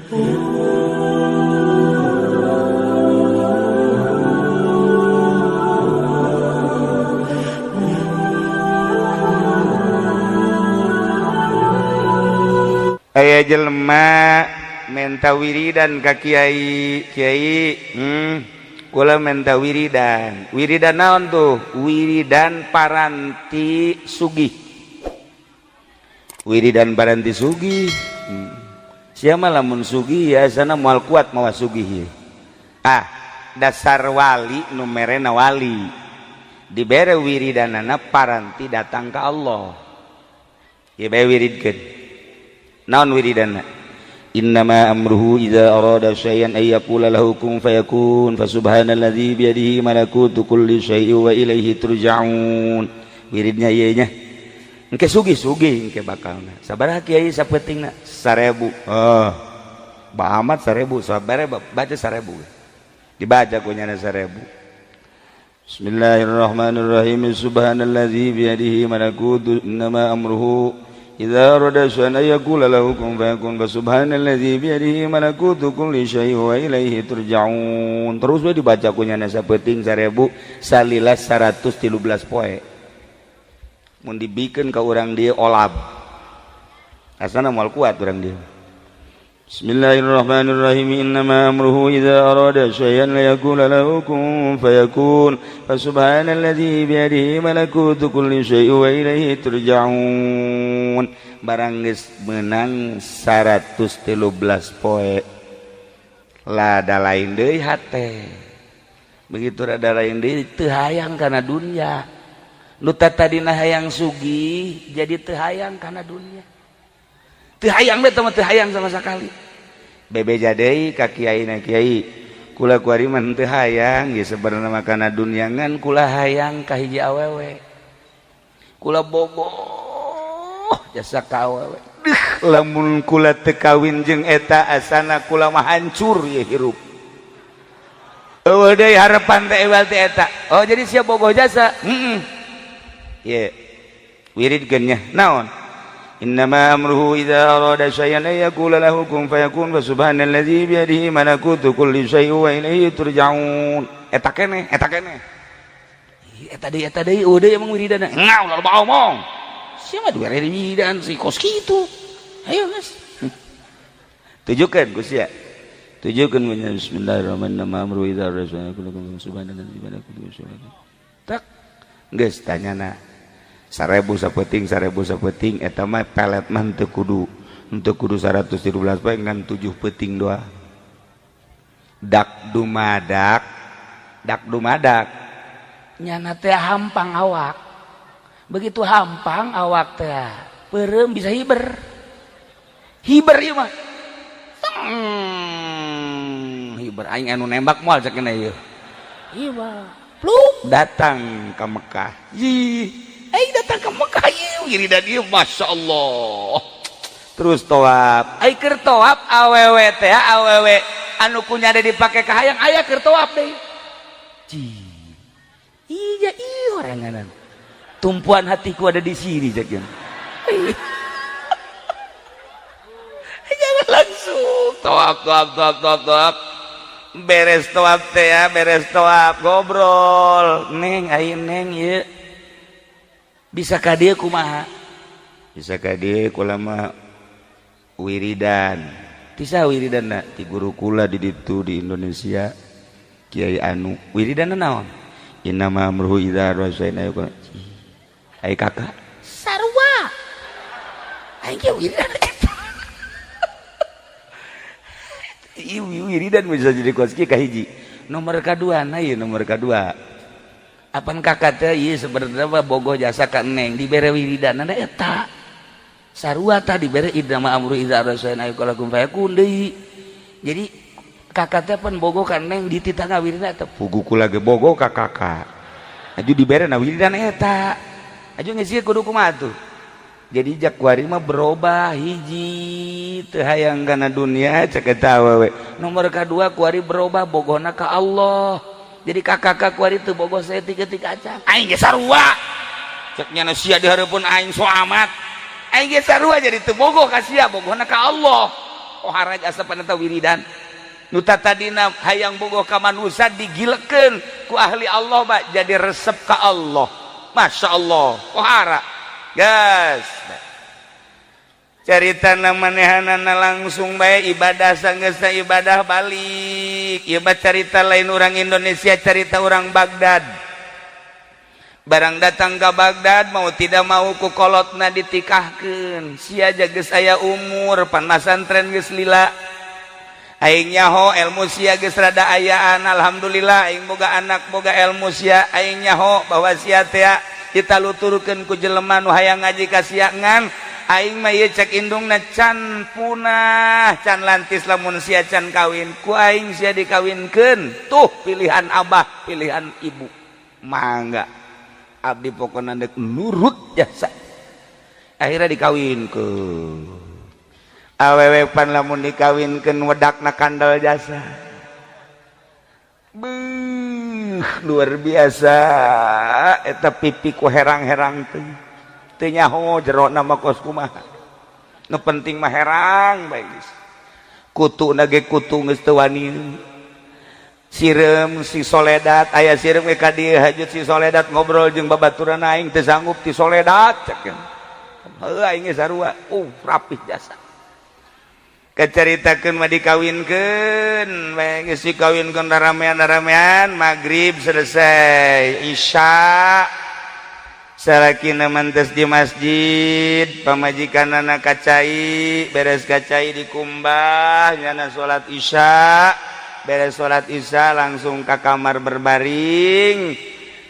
Aya jelema menta wiridan ka kiai. Kiai, kula menta wiridan. Wiridan naon tuh? Wiridan paranti sugih. Wiridan paranti sugih. Siapa lamun sugih ya sana moal kuat mawa sugih. Ah, dasar wali nu merena wali dibere wiridanana paranti datang ke Allah ya bae. Wiridkeun naon wiridana? Innama amruhu idza arada syai'an ay yaqula lahu kun fayakun, fa subhanalladzi biyadihi malakutu kulli syai'in wa ilaihi turja'un. Wiridnya ieu nya, engke sugih-sugih engke bakalna. Sabaraha, Kiai, sapentingna? 1000. Oh, ba amat 1000. Sabaraha baca 1000? Dibaca ku nyana 1000. Bismillahirrahmanirrahim. Subhanalladzi biyadihi malakutu, innama amruhu idza arada syai'an ay yaqula lahu kun fayakun, fa subhanalladzi biyadihi malakutu kulli syai'in wa ilaihi turja'un. Terus we dibaca ku nyana sapenting 1000 salila 113 poe. Mun dibikeun ka urang dieu olab, asana moal kuat urang dieu. Bismillahirrahmanirrahim. Innama amruhu idza arada syai'an la yaqula lahu kun fayakun, fa subhanalladzi biyadihi malakutu kulli syai'in wa ilaihi turja'un. Barang geus meunang 113 poe, lada lain deui hate. Begitu rada lain deui, teu hayang kana dunya. Nu tadina hayang sugih jadi teu hayang kana dunya. Teu hayang teh mah, teu hayang sama sekali. Bebeja deui ka kiai na, "Kiai, kula kuari mah teu hayang ge sebenarnya mah kana dunya, ngan kula hayang ka hiji awewe. Kula bogoh jasa ka awewe. Deuh, lamun kula teu kawin jeung eta asana kula mah hancur ye hirup. Eueuh deui harapan teh ewal teh eta." "Oh, jadi sia bogoh jasa?" "Heeh." "Ye, wiridkeun nya." "Naon?" Innama amruhu idza arada syai'an ay yaqula lahu kun fayakun, fa subhanalladzi biyadihi malakutu kulli syai'in wa ilaihi turja'un. Eta keneh, eta keneh. Eta deui, eta deui, eueuh deui emang wiridana. Ngau loba omong. Sia mah dua wiridan si kos kitu. Ayo geus. Tujukeun ku sia. Tujukeun punya. Bismillahirrahmanirrahim. Amruhu idza arada syai'an yaqula kun, subhanalladzi biyadihi kulli syai'in. Tak. Geus tanyana 1000 sapeting, 1000 sapeting eta mah pelet mah teu kudu 113 poe, ngan 7 peuting doa. Dak dumadak, dak dumadak. Nyana teh hampang awak. Begitu hampang awak teh peureum bisa hiber hiber ieu mah. Hiber aing anu nembak moal cek ieu. Iya, pluk. Datang ke Mekah. Ih, aing datang ke Mekah ieu wiridan ieu, Masya Allah. Terus toab. Ai keur toab awewe teh, awewe anu kunya ada dipake ka hayang aya keur toab deui. Cih. Iya, iya oranganan. Tumpuan hatiku ada di sini cek. Jangan langsung toab, toab, toab, toab, toab. Beres toab teh ya, beres toab ngobrol. "Neng, ayo neng ieu. Bisa ka dieu kumaha?" "Bisa ka dieu kula mah wiridan." "Ti saha wiridanna?" "Ti guru kula di ditu di Indonesia, Kiai anu." "Wiridanna naon?" "Innama amruhu idza arada syai'an." Ai kakak Sarua. Aing ge wiridan eta. Ieu wiridan bisa jadi kos kieu. Kahiji, nomor kadua. Nah, ieu nomor kadua. Apan kakak teh ieu sebenarnya mah bogoh jasa ka neng, dibere wiridan eta sarua tah, dibere innama amru idza arada syai'an ay yaqula kun fayakun deui. Jadi kakak teh pan bogoh ka neng, dititah wiridan eta. Pugu kula ge bogoh ka kakak, aju dibere na wiridan eta, aju geus kudu kumaha tuh? Jadi jak kuari mah berubah. Hiji, teu hayang kana dunia cek eta awewe. Nomor kadua, kuari berubah bogohna ka Allah. Jadi kakak kuari teu bogoh saeutik-eutik acan. Aing ge sarua cek nyana, sia di hareupeun aing so amat. Aing ge sarua, jadi teu bogoh ka sia, bogohna ka Allah. Pohara jasa paneta wiridan. Nu tadina hayang bogoh ka manusia digilekeun ku ahli Allah ba jadi resep ka Allah. Masya Allah, pohara. Gas. Carita manehanana langsung bae ibadah, sanggeusna ibadah balik. Ieu mah carita lain orang Indonesia, carita orang Baghdad. Barang datang ke Baghdad, mau tidak mau ku kolotna ditikahkeun. Sia geus aya umur, pan masantren geus lila. Aing nyaho ilmu sia geus rada ayaan, alhamdulillah aing boga anak boga ilmu sia. Aing nyaho bahwa sia teh ditaluturkeun ku jelema nu hayang ngaji ka sia, ngan aing mah ieu cek indungna can punah, can lantis lamun sia can kawin. Ku aing sia dikawinkeun. Tuh pilihan abah, pilihan ibu. Mangga abdi pokona dek nurut jasa. Akhirnya dikawinkeun. Awewe pan lamun dikawinkeun wedakna kandel jasa. Beuh, luar biasa eta pipi ku herang-herang teh. Teu nyaho jerona mah kos kumaha. Nu penting mah herang bae geus. Kutu ge kutu geus teu wani. Sireum si Soledat aya sireum ge ka dieu, hajut si Soledat ngobrol jeung babaturan, aing teu sanggup ti Soledat cek. Heuh, aing ge sarua. Rapih jasa. Keceritakeun mah dikawinkeun bae geus dikawinkeun, ramean-ramean, maghrib selesai, isya salakina mentes di masjid, pamajikanana kacai, beres kacai dikumbah, nyana salat isya. Beres salat isya langsung ke kamar berbaring.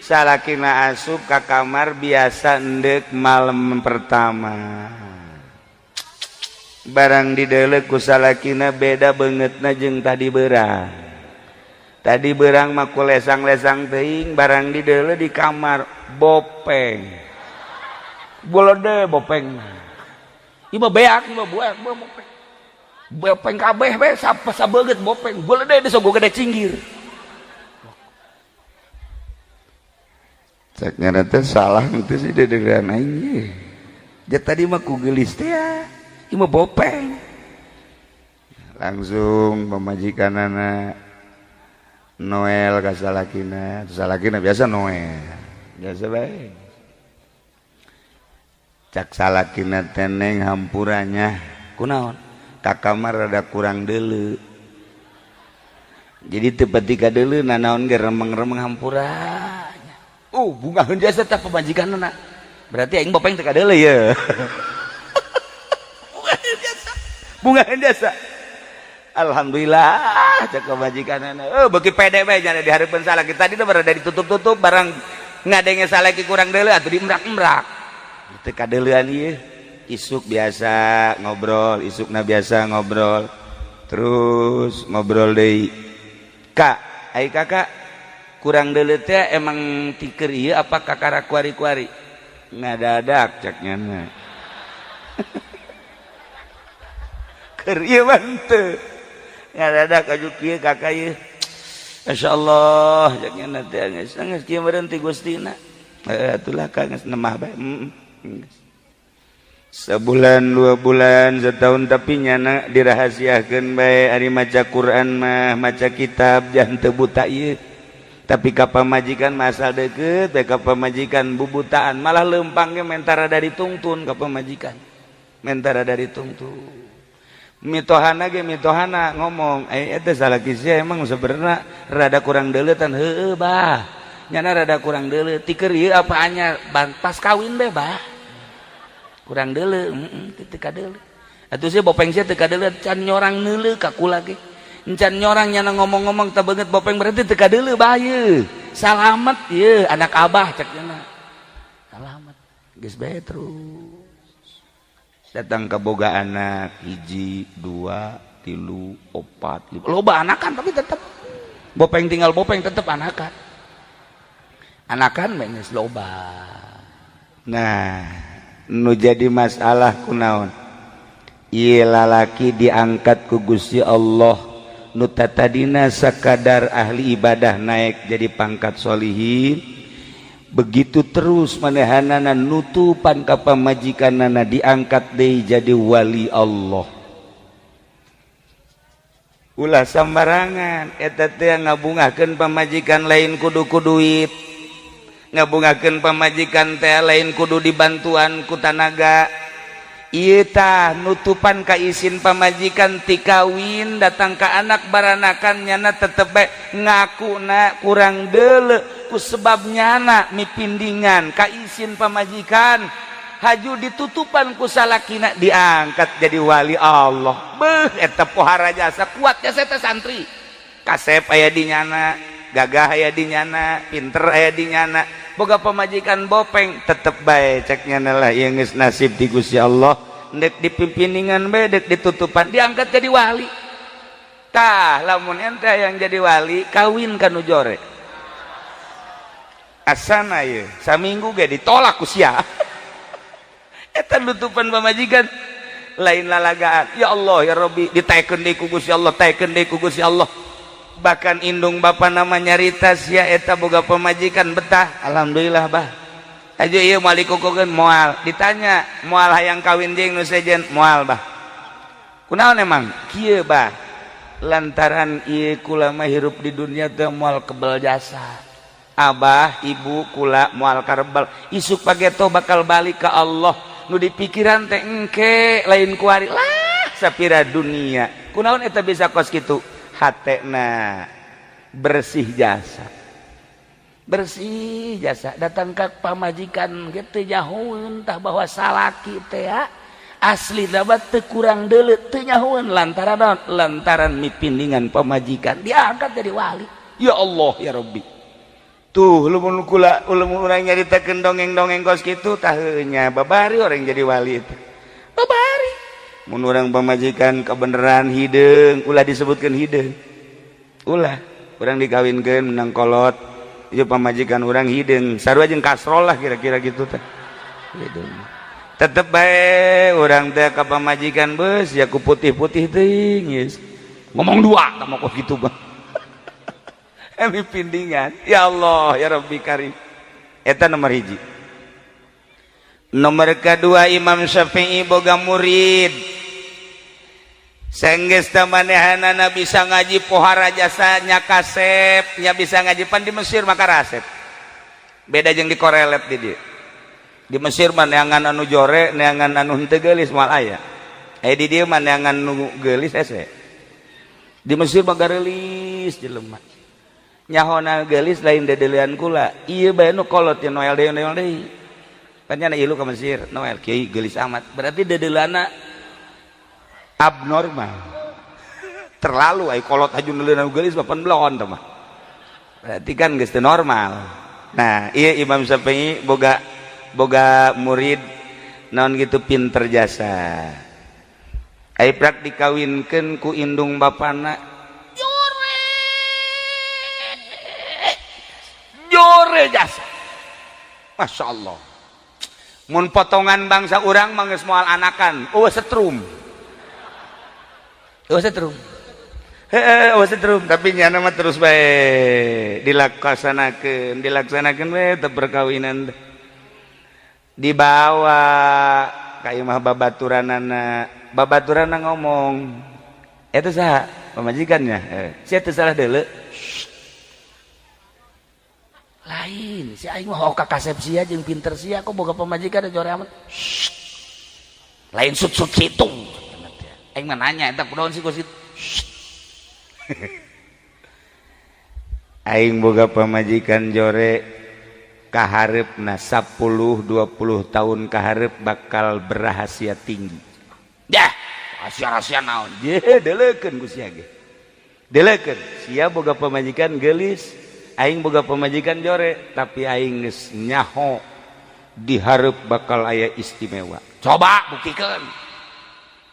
Salakina asup ke kamar biasa endek malam pertama. Barang didelek ku salakina, beda bangetna jeung tadi berang. Tadi berang mah ku lesang-lesang teuing. Barang didelek di kamar, bopeng bolode bopeng. Ieu mah beak, ieu mah buak bopeng, bopeng kabeh be sapa sabeungeut bopeng bolode geus gede cinggir. Cek ngaran teh salah teu sih dedegan aing. Ja tadi mah ku geulis teh ya. Ieu mah bopeng. Langsung pamajikanana Noel ka salakina, salakina biasa Noel. Biasa bae. Cak salakina, "Teneng, hampuranya." "Kunaon?" "Ka kamar rada kurang deuleu." Jadi teu pati kadeuleu nanaon ge remeng-remeng, hampura. Oh, bungaheun jasa tah pamajikanna. Berarti aing bopeng teu kadeuleu ye. Bungaheun jasa. Bungaheun jasa. Alhamdulillah cek pamajikanna. Oh, beuki pede bae nya di hareupeun salaki. Tadi teh berada ditutup-tutup, barang ngadenge salaki kurang deuleu atuh diemrak-emrak. Teu kadeuleuan ieu. Isuk biasa ngobrol, isukna biasa ngobrol. Terus ngobrol deui. "Kak, ai kakak kurang deuleu teh emang tiker ieu apa kakara kuari-kuari?" "Ngadadak," cek nyana. "Keur ieu mah henteu. Ngadadak aju kieu kakak ieu." "Masya Allah," cek nyana teh, "geus geus kieu meureun ti Gustina." "Heuh atulah ka geus nemah bae." Heeh. Sebulan, 2 bulan, setahun, tapi nyana dirahasiakeun bae ari maca Quran mah, maca kitab jangan teu buta ieu. Tapi ka pamajikan masal deket bae, ka pamajikan bubutaan, malah lempang ge mentara dari tungtun ka pamajikan. Mentara dari tungtun. Mitohana ge mitohana ngomong, "Eh, eta salaki sia emang sebenarnya rada kurang deuleutan." "Heueuh bah." "Nyana rada kurang deuleu tiker ieu apa anyar pas kawin be bah?" "Kurang deuleu, heeh, teu kadeuleu. Atuh sia bopeng sia teu kadeuleu, can nyorang neuleu ka kula ge. Encan nyorang nyana ngomong-ngomong teu beungeut bopeng, berarti teu kadeuleu bah ieu. Salamet ieu anak abah," cek nya. Salamet. Geus bae terus. Datang ke boga anak hiji, dua, tilu, opat, lima. Loba anakan tapi tetep bopeng tinggal bopeng, tetep anakan. Anakan bae geus loba. Nah, nu jadi masalah kunaon? Ieu lalaki diangkat ku Gusti Allah, nu tadina sakadar ahli ibadah naik jadi pangkat solihin. Begitu terus manehanana nutupan ka pamajikanana, diangkat deui jadi wali Allah. Ulah sembarangan eta teh ngabungahkeun pamajikan lain kudu ku duit, ngabungahkeun pamajikan teh lain kudu dibantuan ku tanaga. Ieu tah nutupan ka isin pamajikan ti kawin datang ka anak baranakan, nyana tetep bae ngakuna kurang deuleu ku sebab nyana mipindingan ka isin pamajikan. Haju ditutupan ku salakina, diangkat jadi wali Allah. Beuh, eta pohara jasa, kuat jasa eta. Santri kasep aya di nyana, gagah aya di nyana, pinter aya di nyana, boga pamajikan bopeng, tetep bae cek nyana lah, ieu geus nasib di Gusti Allah. Ndek dipimpiningan bae, dek ditutupan, diangkat jadi wali. Tah, lamun ente yang jadi wali, kawin ka nu jore, asana ye saminggu ge ditolak ku sia. Eta nutupan pamajikan lain lalagaan. Ya Allah, ya Rabbi, ditaekeun deui ku Gusti Allah, taekeun deui ku Gusti Allah. Bahkan indung bapa nama nyarita, sia eta boga pamajikan betah, alhamdulillah bah. Aja ieu moal dikukukeun, moal. Ditanya, moal hayang kawin jeung nu sejen? Moal, bah. Kunaon emang kieu, bah? Lantaran ieu kula mah hirup di dunia teh moal kebel jasa abah ibu kula, moal karebel. Isuk pageto bakal balik ke Allah, nu dipikiran teh engke, lain kuari lah sapira dunia. Kunaon eta bisa kos kitu? Hatena bersih jasa, bersih jasa. Datang ke pamajikan gitu nyahoeun tah bahwa salaki teh ya asli dapat teu kurang deuleu, teu nyahoeun. Lantaran naon? Lantaran mipindingan pamajikan, diangkat jadi wali. Ya Allah, ya Rabbi. Tuh, lamun kula, lamun urang nyaritakeun dongeng-dongeng kos kitu tah nya babari orang jadi wali itu babari. Mun urang pamajikan kebenaran hideung, ulah disebutkeun hideung, ulah. Urang dikawinkeun menang kolot ieu, pamajikan urang hideung sarua jeung kasrol lah, kira-kira gitu teh. Hideung tetep bae urang teh ka pamajikan beus ya ku putih-putih teuing, geus ngomong dua tah mah kok gitu bang. Emi pindingan, ya Allah, ya Rabbi Karim. Eta nomor hiji. Nomor kedua, Imam Syafi'i boga murid. Senggeus teh manehanana bisa ngaji, pohara jasanya kasep nya bisa ngaji. Pan di Mesir maka rasep beda jeung di korelet. Di dieu di Mesir mah neangan anu jore, neangan anu henteu geulis moal aya. Eh, di dieu mah neangan nu geulis hese. Di Mesir mah gareulis jelema. Nyahona geulis lain dedelian kula, ieu bae nu kolot ya Noel deui, Noel deui. Kan nya ilu ka Mesir, Noel kiai geulis amat, berarti dedelana abnormal, terlalu. Ai kolot aju neuleunan geulis mah pan belon teh mah, berarti kan geus teu normal. Nah, iya, Imam Syafi'i boga boga murid naon gitu, pinter jasa. Ai prak dikawinkeun ku indung bapana jore, jore jasa, Masya Allah. Mun potongan bangsa urang mah geus moal anakan, eueuh setrum, eueuh setrum. Heeh, eueuh setrum, tapi nyana mah terus bae dilaksanakeun, dilaksanakeun we teh perkawinan teh. Dibawa ka imah babaturanana, babaturanna ngomong, "Eta saha pamajikannya?" "Eh, sia teu salah deuleu." "Lain si aing mah ka kasep sia jeung pinter sia, kok boga pamajikan jore amat?" "Lain sut-sut situng, aing mah nanya eta kunaon sih kos kitu." "Aing boga pamajikan jore, kaharepna 10 20 tahun kaharep bakal berrahasia tinggi." Dah, rahasia-rahasia naon? Je, deleukeun ku sia ge, deleukeun. Sia boga pamajikan geulis, aing boga pamajikan jore, tapi aing geus nyaho dihareup bakal aya istimewa. Coba buktikeun.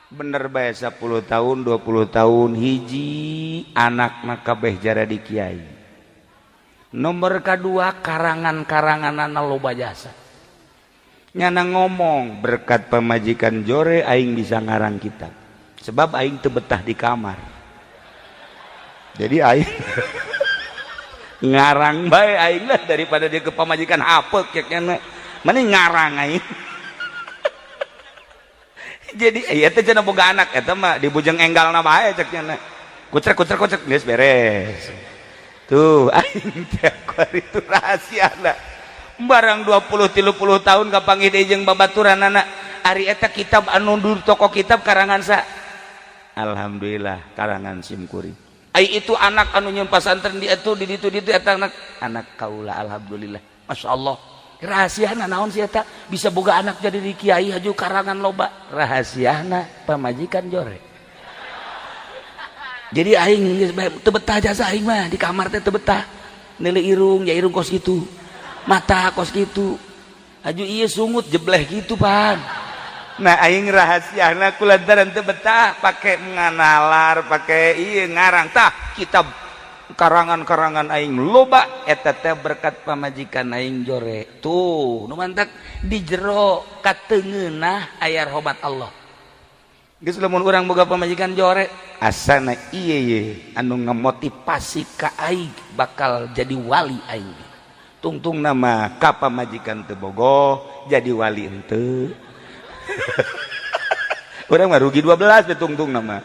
Bener bae, 10 tahun 20 tahun, hiji anak kabeh jaradi kiai. Nomor kedua, karangan-karangan loba jasa. Nyana ngomong, "Berkat pamajikan jore aing bisa ngarang kitab, sebab aing teu betah di kamar, jadi aing ngarang bae aing lah, daripada dia ke pamajikan apek kayaknya mending ngarang aing." Jadi iya teh cenah boga anak eta mah dibujeng enggalna bae cek nyana. Kucrek kucrek kucrek, geus beres. Tuh, aing teh itu rahasia. Barang 20 30 tahun kapanggih deui jeung babaturanana, ari eta kitab anu di toko kitab karangan sa? Alhamdulillah, karangan sim kuring. Ai itu anak anu nyieun pasantren di itu, di ditu, di ditu, eta anak anak kaula. Alhamdulillah, Masya Allah. Rahasiana naon sih eta bisa boga anak jadi di kiai, haju karangan loba? Rahasiana pamajikan jore. Jadi aing geus teu betah jasa, aing mah di kamar teh teu betah. Neuleu irung ya, irung kos gitu, mata kos gitu, haju iya sungut jebleh gitu pan. Nah, aing rahasiana kulantaran teu betah pake nganalar, pake iya ngarang. Tah, kitab karangan-karangan aing loba eta teh berkat pamajikan aing jore. Tuh, nu mantak di jero katengeunah aya rahmat Allah. Geus, lamun urang boga pamajikan jore, asana ieu ye anu ngamotivasi ka aing bakal jadi wali. Aing tungtung nama ka pamajikan teu bogoh, jadi wali henteu. Urang mah rugi 12 teh tungtung nama.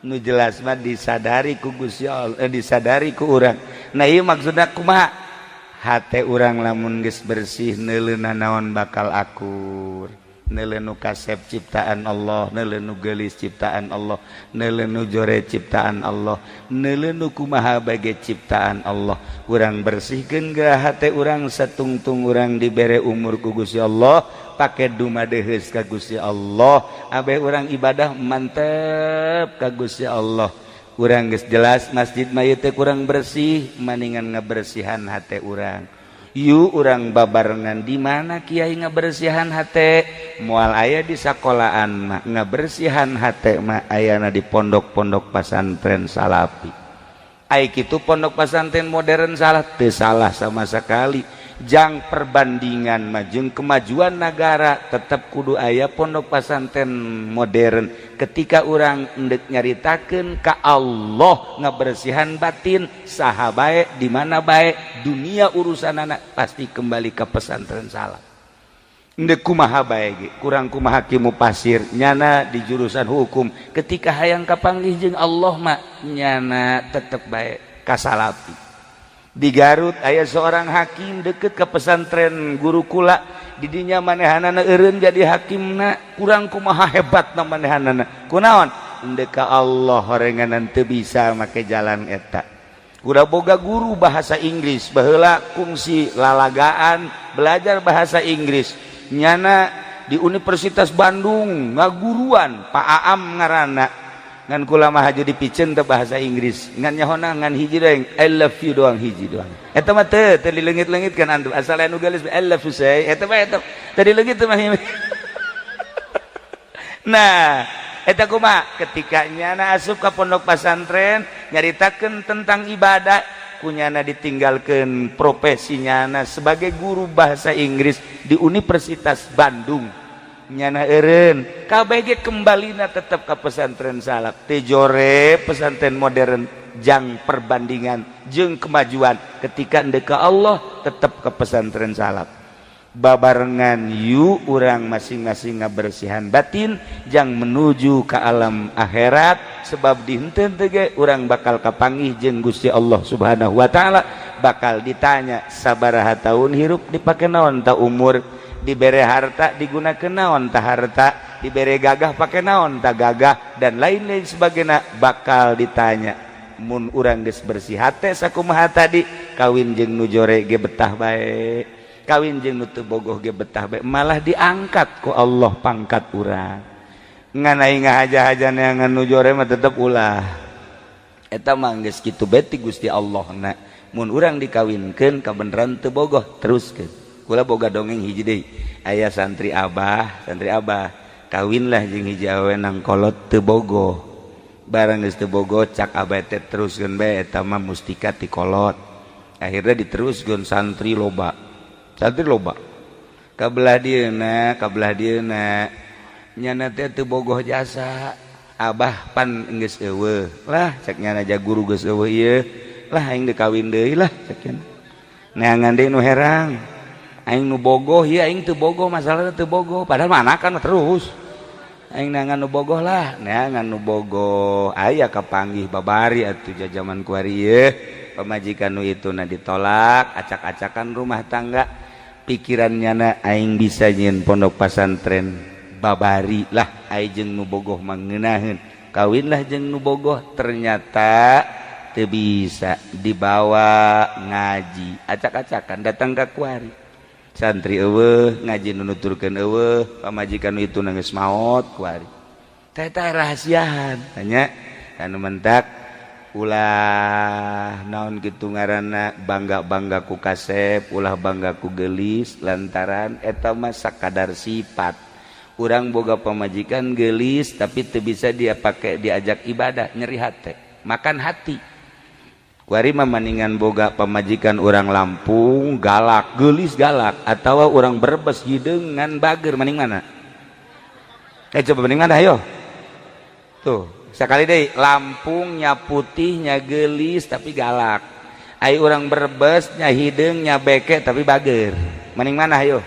Nu jelas mah disadari ku Gusti Allah, disadari ku urang. Nah, ieu maksudna kumaha? Hate urang lamun geus bersih, neuleuna naon bakal akur. Neuleu nu kasep ciptaan Allah, neuleu nu geulis ciptaan Allah, neuleu nu jore ciptaan Allah, neuleu nu kumaha bage ciptaan Allah. Urang bersihkeun geura hate urang satungtung urang dibere umur ku Gusti Allah, pake dumadeheus ka Gusti Allah, abe urang ibadah mantep ka Gusti Allah. Urang geus jelas masjid mah ieu teh kurang bersih, maningan ngabersihan hate urang. Yuk, urang babarengan. Di mana kiai ngabersihan hate? Moal aya di sekolahan mah. Ngabersihan hate mah ayana di pondok-pondok pasantren salafi. Ai kitu pondok pasantren modern salah? Teu salah sama sekali. Jang perbandingan mah jeung kemajuan negara, tetap kudu aya pondok pasantren modern. Ketika urang endek nyaritakeun ka Allah, ngabersihan batin, saha bae, di mana bae, dunia urusan anak pasti kembali ke pesantren salaf. Endek kumaha bae ge, kurang kumaha kimu pasir nyana di jurusan hukum, ketika hayang kapanggih jeung Allah mah nyana tetep bae ka salafi. Di Garut aya seorang hakim deket ke pesantren gurukula. Didinya manehanana eureun jadi hakimna, kurang kumaha hebat na manehanana. Kunaon? Endek ka Allah horenganan teu bisa make jalan eta. Kuda boga guru bahasa Inggris baheula, kungsi lalagaan belajar bahasa Inggris nyana di Universitas Bandung, ngaguruan, Pak Aam ngaranna. Ngan kula mah haju dipiceun teu bahasa Inggris, ngan nyahona ngan hiji doang, "I love you" doang, hiji doang. Eta mah teu teu dileungit-leungit kan antum, asal anu geulis, "I love you" say, eta mah eta teu dileungit teh mah. Nah, eta kumaha ketika nyana asup ka pondok pesantren nyaritakeun tentang ibadah, kunyana ditinggalkan profesi nyana sebagai guru bahasa Inggris di Universitas Bandung. Nyana eureun KBG, kembalina tetap ke pesantren salaf. Teu jore pesantren modern. Jang perbandingan jeung kemajuan, ketika endek ka Allah tetap ke pesantren salaf. Babarengan yuk, urang masing-masing ngabersihan batin jang menuju ke alam akhirat, sebab di henteu ge urang bakal kapanggih jeung Gusti Allah Subhanahu wa taala, bakal ditanya sabaraha tahun hirup, dipake naon ta umur, dibere harta digunakan naon ta harta, dibere gagah pake naon ta gagah, dan lain-lain sebagainya bakal ditanya. Mun urang geus bersih hate sakumaha tadi, kawin jeung nu jore ge betah bae, kawin jeung nu teu bogoh ge betah bae, malah diangkat ku Allah pangkat urang. Ngan aing ngahaja-haja neangan nu jore mah tetep ulah. Eta mah geus kitu bae ti Gusti Allah na. Mun urang dikawinkeun kabeneran teu bogoh, teruskeun. Kula boga dongeng hiji deui. Aya santri abah, santri abah kawinlah jeung hiji awewe nang kolot teu bogoh. Barang geus teu bogoh, cak abah teh, teruskeun bae, eta mah mustika ti kolot. Akhirnya diteruskeun, santri loba, santri loba. Kabelah dieuna, kabelah dieuna nyana teh teu bogoh jasa. Abah pan geus eueuh lah, cek nyana, ja guru geus eueuh ieu lah, aing dikawin deui lah, cek nyana. Neangan deui nu herang, aing nu bogoh ieu, aing teu bogoh, masalahna teu bogoh, padahal mah anakan mah terus. Aing neangan nu bogoh lah, neangan nu bogoh. Aya kapanggih babari atuh jajaman kuari ye. Pamajikan nu itu na ditolak, acak-acakan rumah tangga. Pikirannya na aing bisa nyieun pondok pasantren babari lah, aing jeung nu bogoh mangeunaheun. Kawinlah jeung nu bogoh, ternyata teu bisa dibawa ngaji. Acak-acakan datang ka kuari. Santri eueuh, ngaji nu nuturkeun eueuh, pamajikan itu nangis maot kuari. Teh teh rahasiaan, tanya anu mentak ulah naon kitu ngaranna bangga-bangga ku kasep, ulah bangga ku geulis lantaran eta mah sakadar sifat. Urang boga pamajikan geulis tapi teu bisa dia pakai diajak ibadah, nyeri hate, makan hati. Kuari mah maningan boga pamajikan orang Lampung galak, geulis galak atau orang Brebes hideung ngan bager, maning mana? Coba maning mana ayo? Tuh, sekali deh Lampungnya putihnya geulis tapi galak. Ai orang Brebes nya hideung nya beke tapi bager. Maning mana ayo?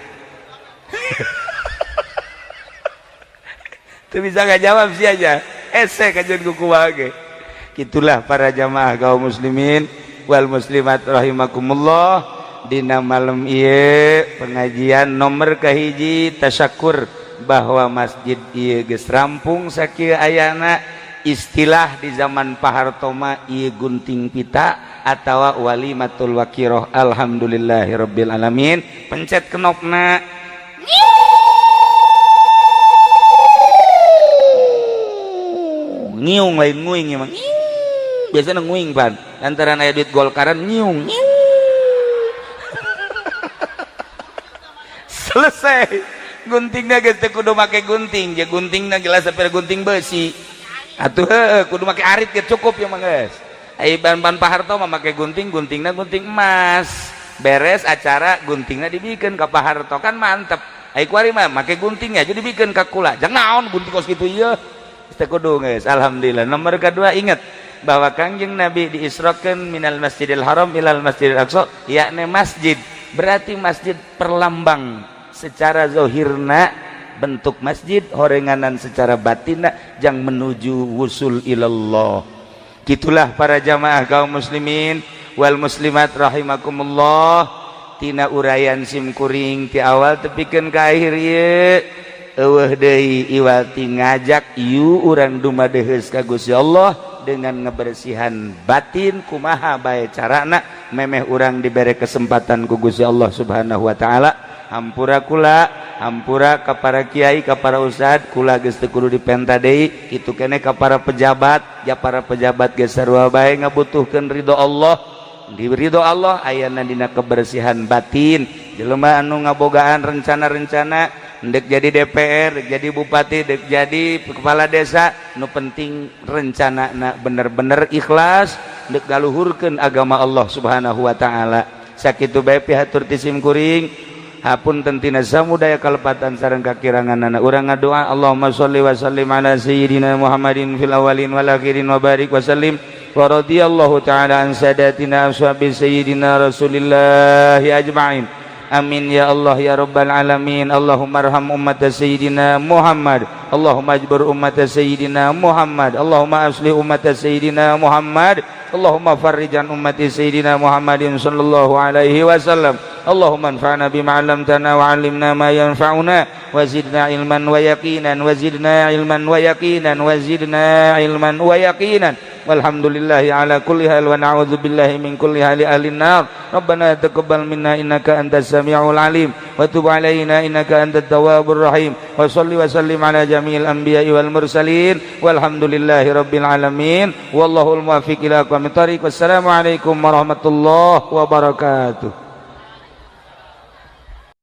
Tuh bisa nggak jawab sih aja. Ese kajian kuku wage. Itulah para jamaah kaum muslimin wal muslimat rahimakumullah. Dina malam ieu pengajian nomor kahiji tasyakur bahwa masjid ieu geus rampung sakieu ayana. Istilah di zaman Pak Harto mah ieu gunting pita atawa walimatul wakiroh. Alhamdulillahirabbil alamin. Pencet knopna ngiung lain nguing emang. Biasanya nguing pan lantaran aya duit Golkaran nyiung, nyiung. Selesai guntingnya geus teu kudu make gunting, ya guntingna gelas sampai gunting besi atuh heueuh kudu make arit ge cukup ya mah geus. Ai ban-ban Pak Harto mah make gunting, guntingna gunting emas. Beres acara guntingna dibikeun ka Pak Harto kan mantep. Ai kuari mah make guntingnya jadi dibikeun ka kula. Jangan naon gunting kos kitu ieu. Teu kudu geus. Alhamdulillah. Nomor kedua ingat bahwa Kangjeng Nabi diisrokan minal Masjidil Haram ilal Masjidil Aqsa, yakni masjid. Berarti masjid perlambang secara zohirna bentuk masjid, horenganan secara batinna jang menuju wusul ilallah. Gitulah para jamaah kaum muslimin wal muslimat rahimakumullah. Tina uraian sim kuring ti awal tepikeun ka akhir ieu eueuh deui iwati ngajak ieu urang dumadeheus ka Gusti Allah dengan ngebersihan batin. Kumaha bae carana memeh urang diberi kesempatan ku Gusti Allah Subhanahu wa taala. Hampura kula, hampura ka para kiai, ka para ustad, kula geus teu kudu dipenta deui kitu keneh ka para pejabat. Ya para pejabat geus sarua bae ngabutuhkeun ridho Allah. Di ridho Allah ayana dina kebersihan batin. Jelema anu ngabogaan rencana-rencana dek jadi DPR, dek jadi bupati, dek jadi kepala desa, nu penting rencana na bener-bener ikhlas dek galuhurkeun agama Allah Subhanahu wa taala. Sakitu bae pihatur ti sim kuring. Hapunten tina samudaya kalepatan sareng kakiranganana. Urang ngadoa Allahumma sholli wa sallim ala sayyidina Muhammadin fil awwalin wal akhirin wa barik wa sallim wa radhiyallahu ta'ala an sadatina ashabi sayyidina Rasulillah ajma'in. Amin ya Allah ya Rabbal alamin. Allahumma arham ummat sayyidina Muhammad. Allahumma ajbur ummat sayyidina Muhammad. Allahumma aslih ummat sayyidina Muhammad. Allahumma farrijan ummati sayyidina Muhammadin sallallahu alaihi wasallam. Allahumma anfa'na bima 'allamtana wa 'allimna ma yanfa'una wa zidna ilman wa yaqinan wa zidna ilman wa yaqinan wa zidna ilman wa yaqinan. Walhamdulillahi ala kulli hal wa na'udzu billahi min kulli hali ahli nar. Rabbana taqabbal minna innaka antas samiul alim wa tub alaina innaka antat tawwabur rahim. Wa salli wa sallim ala jami'il anbiya'i wal mursalin. Walhamdulillahi rabbil alamin. Wallahul muwaffiq ila aqwamit thariq. Wassalamu alaikum warahmatullahi wabarakatuh.